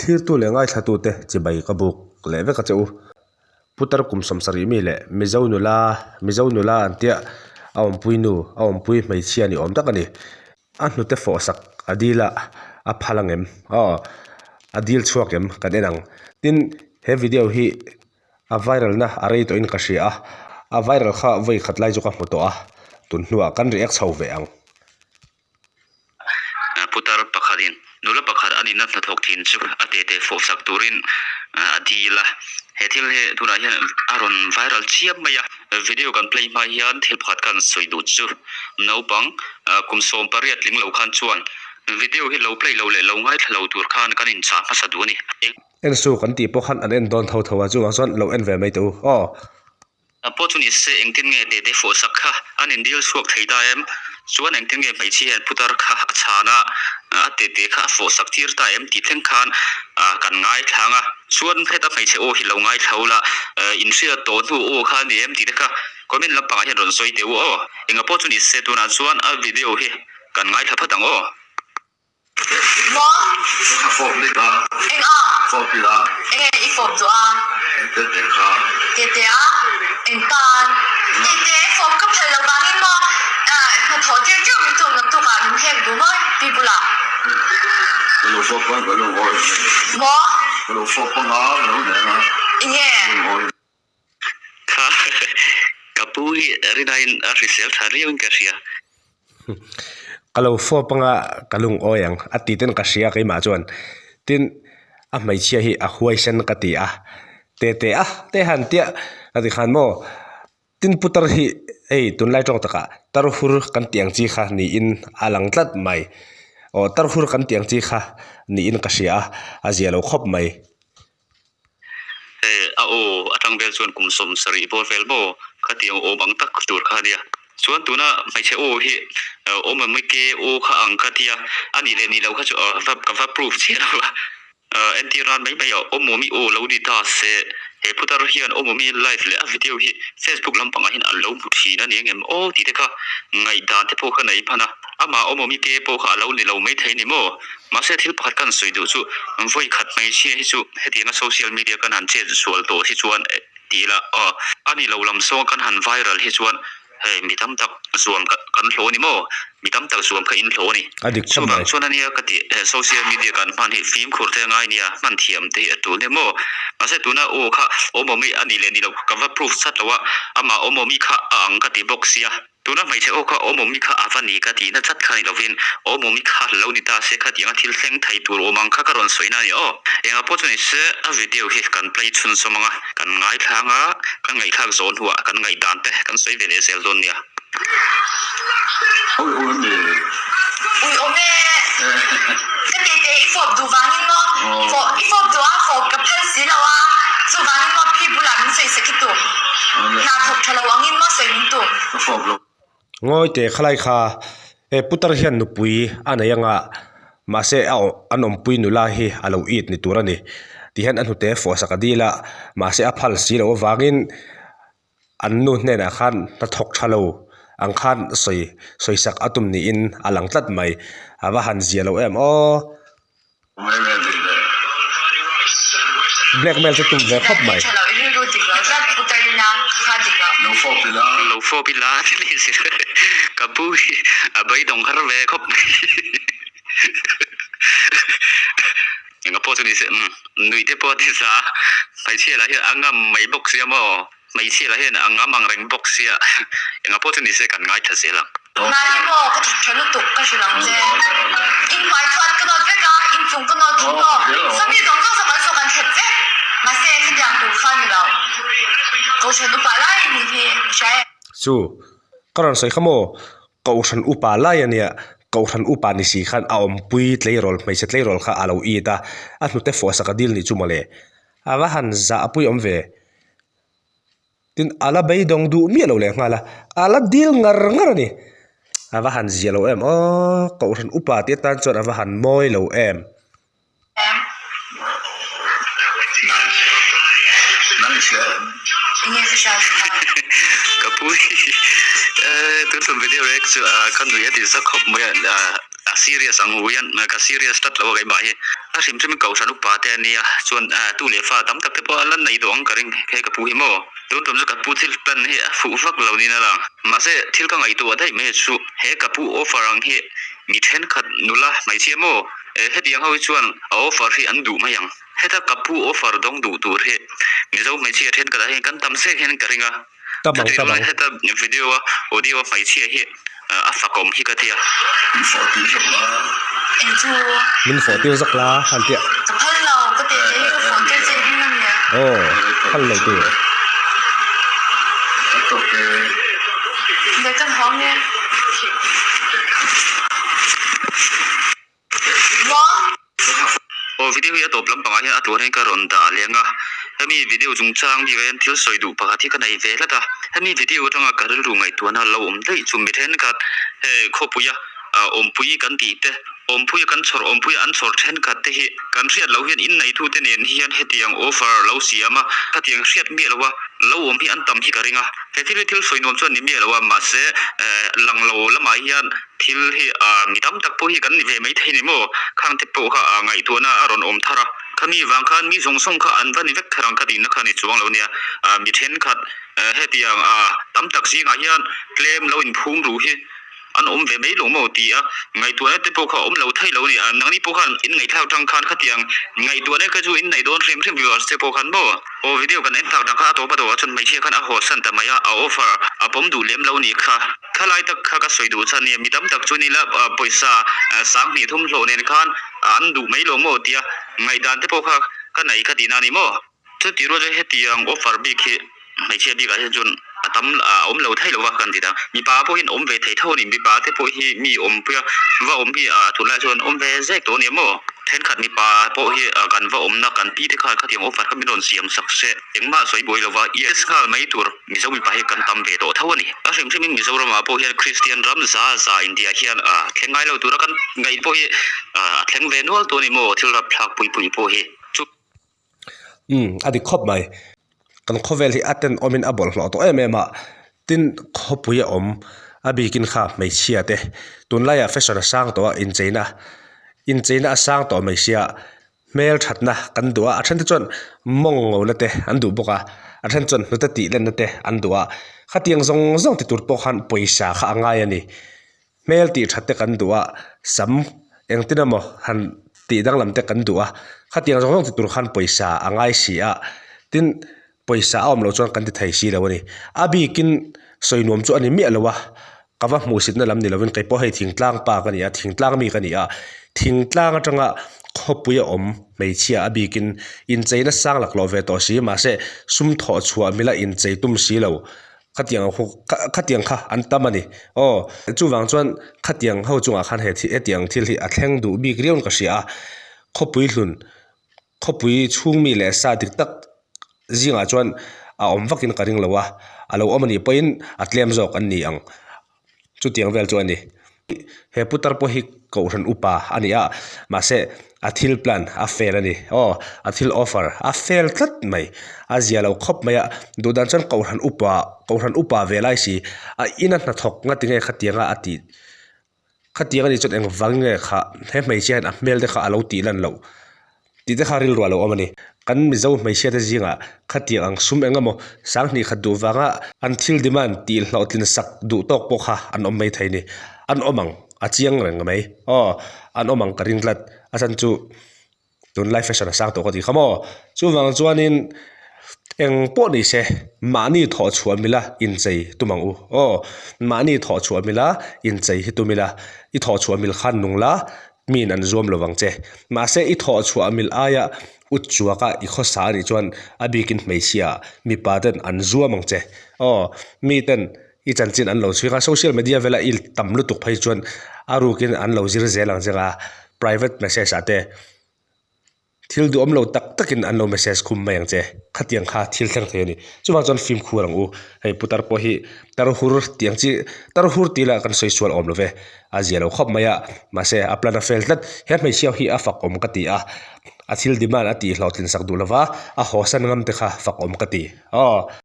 Thlirtu leh ngaithlatute chibai ka buk leh vek a che u. Putar kum 70 mi leh Mizo nula Mizo nula an tia a awmpui nu a awmpui hmeichhia ni awm tak a ni. A hnute fawh sak a dil a a phal ang em? Aw a dil chhuak em? Kan en ang. Tin he video hi a viral na a rei tawhin ka hria a, a viral kha vawi khat lai chu ka hmu tawh a, tun hnuah kan react chho ve ang. Putar pakhatin nula pakhat a nihna hnathawk thin chu a tete fawh sak turin a dil a, he thil hi tunah hian a rawn viral chiam mai a. Video kan play hma hian thil pakhat khan sawi duh chu naupang kum 18 tling lo khan chuan video hi lo play lo leh lo ngaithla lo tur khan kan inchah hmasa duh a ni. En su kan tih pawh khan an en dawn tho tho a, chuvang chuan lo en ve mai teh u aw. Pawh chu ni se engtin nge tete fawh sak kha an indil chhuak thei ta em? Chuan engtin nge hmeichhia hian putar kha a chhan a, a tete kha a fawh sak tir ta em tih thleng khan kan ngaithlang a. Chuan heta hmeichhe aw hi lo ngaithla ula, inhriat tawh hnu aw kha a ni em tih te kha comment lampangah hian rawn sawi teh u aw. Enga pawh chu ni se tunah chuan a video hi kan ngaithla phat ang aw. Maw? Ka fawp nek a. Eng a? Fawp ila. Enge i fawp duh a? Eng tete kha. Tete a? Eng tan? Tete fawp ka phal lo vangin maw? Hnathawh tir tir min tum naktuk ah min hek duh maw pi bulah? Ka lo fawp a, ka lo hawi. Maw? Ka lo fawp anga, ka lo nen a. Enge? Kha ka pu hi rinaiin a hrisel tha riauin ka hria. Ka lo fawp anga ka lungawi ang a ti ten ka hria keimah chuan tin a hmeichhia hi a huaisen ka ti a te te a te han tia a ti khan maw tin putar hi hei tunlai tawng takah tar hur kan tih ang chi kha niin a lang tlat mai aw tar hur kan tih ang chi kha niin ka hria a a zia lo khawp mai. Hei a aw atang vel chuan kum 70 bawr vel maw khatiang awm ang tak tur kha ania. Chuan tuna hmeichhe aw hi awm em ke aw kha ang ka tia a nih leh nih loh kha chu ka va proof chiah lo a. Entir nan mai mai a awm awmi aw lo ni ta se he putar hian awm awmi live leh a video hi Facebook lampangah hian an lo hmu thin a ni ang em aw tih te kha ngaihdan te pawh kha nei hman a. Amah awm awmi ke pawh kha a lo ni lo maithei ni maw? Mahse thil pakhat kan sawi duh chu vawi khat hmeichhia hi chu hetianga social media kan han chet sual tawh hi chuan tih ila aw a ni lo lam sawn kan han viral hi chuan hei mi tam tak zuam kan hlawh a ni maw? Mi tam tak zuam kha in hlawh a ni. A dik khawp mai. Chuvang chuan ania ka tih social media kan hman hi fimkhur te a ngai nia, hman thiam te hi a tul nia maw? Mahse tuna aw kha awm awm hi a ni leh ni lo ka va proof chat lo a, amah awm awm hi kha a ang ka ti bawk sia. Tuna hmeichhe aw kha awmawmi kha a va ni ka tihna tlat kha ni lovin awmawmi kha lo ni ta se khatianga thil thleng thei tur awm ang kha ka rawn sawina a ni aw. Engah pawh chu ni se a video hi kan play chhunzawm ang a, kan ngaithlang a, kan ngaihthlak zawh hnuah kan ngaihdan te kan sawi ve leh zel dawn nia. Ui awm e. Ui awm e. Ka tete i fawp duh vangin maw? Fawp i fawp duh a, fawp ka phal si lo a, chuvangin maw phi bulah min sawi sak i tum. Hna thawk tha lo angin maw sawi min tum. Ka fawp lo. Ngawi teh khalai kha he putar hian nupui a nei anga mahse a an awmpui nula hi a lo it ni tur a ni tihian a hnute fawh sak a dil a mahse a phal si loh avangin an nu hnenah khan hnathawk tha lo ang khan sawi sawi sak a tum niin a lang tlat mai a va han zia lo em aw. Blackmail chu tum ve khawp mai. Lo fawp ila ka pu hi a beidawng har ve khawp mai. Enga pawh chu ni se umm nui te pawh a ti za a, hmeichhia lah hian a ngam mai bawk sia maw? Hmeichhia lah hian a ngam ang reng bawk sia, enga pawh chu ni se kan ngaithla zel ang. Mahni maw ka that tha lutuk ka hrilh ang che. In hmai chhuat ka nawt vek a, in chung ka nawt thung tawh. Sawmi zawng zawng saw kan saw kan thlep vek. Mahse khatiang tur kha ni lo. Kohhran upa lai a nih hi ka hria e. Chu, ka rawn sawi kha maw? Kohhran upa lai a nia, Kohhran upa ni si khan a awmpui tleirawl, hmeichhe tleirawl kha a lo it a, a hnute fawh sak a dil nih chu mawle. A va han zah pui awm ve. Tin, a la beidawng duh miah lo leh nghal a, a la dil ngar ngar a ni. A va han zia lo em aw, Kohhran upa tih atan chuan a va han mawi lo em. Ka pu hi Tun tum video react chu ka nuih a ti zak khawp mai a, a serious ang hu hian ka serious tlat lo a keimah hi. A hrim hrim in kohhran upa te a nia chuan tu leh fa tam tak te pawh a la nei duh ang ka ring he ka pu hi maw. Tun tum chu ka pu thil plan hi a fuh vak lo niin a lang. Mahse thil ka ngaihtuah daih mai chu he ka pu offer ang hi mi thenkhat nula hmeichhia maw hetiang ho hi chuan a offer hi an duh mai ang. Heta ka pu offer dawng duh tur hi Mizo hmeichhia thenkhatah hian kan tam zek hian ka ring a. Tam ang tam ang. Heta video a audio a hmeichhia hi a fakawm hi ka tia. Min fawh tir zak la. Eng chu? Min fawh tir zak la han tia. Ka phal lo, ka teh teh hi ka fawh tir che ring a nia. Aw, phal lo tur. Ka tawk e. Leh kan haw nge? Aw video hi a tawp lampangah hian a tluan hian ka rawn dah leng a, hemi video chungchang bikah hian thil sawi duh pakhat hi ka nei ve tlat a, hemi video atanga ka rilru ngaihtuahna lo awm daih chu mi thenkhat hei khawpuia awmpui kan tih te, awmpuia kan chhawr awmpuia an chhawr thenkhat te hi kan hriat loh hian inneitute nen hian hetiang offer lo siam a, khatiang hriat miah loha lo awm hi an tam hi ka ring a, he thil hi thil sawi nuam chuan ni miah lo a, mahse lang lo lamah hian. Thil hi mi tam tak pawh hi kan ni ve mai thei ni maw? Khang te pawh kha ngaihtuahna a rawn awm thar a, khami vang khan mi zawng zawng kha an va ni vek thar ang ka tihna kha ni chuang lo nia. Mi thenkhat hetiang tam tak zingah hian tlem lo inphum ruh hi an awm ve mai lo maw ti a ngaihtuahna te pawh kha a awm lo thei lo a ni. Nangni pawh khan in ngaihthlak tang khan khatiang ngaihtuahna kha chu in neih dawn hrim hrim viewers te pawh khan maw? Aw video kan en tak tak kha a tawp a tawh ah chuan hmeichhia khan a haw san ta mai a, a offer a pawm duh lem lo nih kha. Thalai tak kha ka sawi duh chhan nia, mi tam tak chu nila pawisa 2000 hlawh nen khan an duh mai lo maw tia ngaihdan te pawh kha ka nei ka tihna a ni maw? Chuti rual chuan hetiang offer bik hi hmeichhia bikah hian chuan a tam a awm lo thei lo va kan ti ta. Mipa pawhin awm ve thei tho a ni, mipa te pawh hi mi awmpuia va awm hi tunlai chuan awm ve zek tawh a ni maw? Thenkhat mipa pawh hi kan va awmna kan pi te khan khatiang offer kha min rawn siam sak se engmah sawi buai lova yes nghal mai tur Mizo mipa hi kan tam ve tawh tho a ni. A hrim hrimin Mizoramah pawh hian Kristian ram za za India hian a thleng ngai lo tura kan ngaih pawh hi a thleng ve nual tawh a ni maw thil rapthlak pui pui pawh hi chu. Umm a dik khawp mai. Kan khawvel hi a tenawmin a bawlhhlawh tawh em em a, tin khawpui a awm a bikin kha hmeichhia te tunlaiah fashion a sang tawh a incheina incheina a sang tawh mai sia hmel thatna kan duh a a then te chuan mawng ngona te an duh bawk a a then chuan hnute tih lenna te an duh a khatiang zawng zawng ti tur pawh khan pawisa kha a ngai a ni. Hmel tih that te kan duh a, sam engtin emaw han tih danglam te kan duh a, khatiang zawng zawng ti tur khan pawisa a ngai si a, tin pawisa a awm loh chuan kan ti thei si lo a ni. A bikin sawi nuam chu a ni miah lo a, ka va hmuhsitna lam ni lovin kei pawh hei thingtlang pa ka ni a, thingtlang mi ka ni a, thingtlang atanga khawpui a awm hmeichhia a bikin incheina sang laklawh ve tawh si mahse sum thawh chhuah mila inchei tum si lo. Khatiang ho khatiang kha an tam a ni. Aw, chuvang chuan khatiang ho chungah khan he hetiang thil hi a thleng duh bik riau in ka hria a. Khawpui hlun, khawpui chhung mi leh sa dik tak zingah chuan a awm vakin ka ring lo a, a lo awm a nih pawhin a tlem zawk an ni ang. Chutiang vel chu a ni. He putar pawh hi kohhran upa a ni a, mahse a thil plan a fail a ni. Aw, a thil offer a fail tlat mai. A zia lo khawp mai a, duh dan chuan kohhran upa, kohhran upa ve lai si a ina hnathawk nga tinge khatianga a tih. Khatiang a nih chuan engvang nge kha he hmeichhia hian a hmel te kha a lo tih lan loh. Tih te kha rilru a lo awm a ni. Kan Mizo hmeichhia te zingah khatiang ang sum eng emaw 2000 duh vanga an thil demand tih hlawhtlin sak duh tawk pawh kha an awm mai thei a ni. An awm ang, a chiang reng mai. Aw, an awm ang ka ring tlat. A chhan chu tunlai fashion a sang tawh ka tih kha maw. Chuvang chuanin eng pawh ni se mahni thawh chhuah mila inchei tum ang u. Aw, mahni thawh chhuah mila inchei hi tum ila, i thawh chhuah mil khan nung la, Miin an zuam lo vang che. Mahse i thawh chhuah mil aia ut chuaka i khawsa a nih chuan a bikin hmeichhia mipa ten an zuam ang che. Aw, mi ten i chanchin an lo chhuik a, social media vela i tam lutuk phei chuan a rukin an lo zir zel ang che nga, private message ah te. Thil duhawm lo tak takin an lo message khum mai ang che. Khatiang kha thil thleng thei a ni. Chuvang chuan fimkhur ang u. Hei putar pawh hi tar hur tih ang chi tar hur tih lah kan sawi sual awm lo ve. A zia lo khawp mai a. Mahse a plan a fail tlat. He hmeichhia hi a fak awm ka ti a. A thil demand a tih hlawhtlin sak duh lova a hawsan ngam te kha fak awm ka ti. Aw.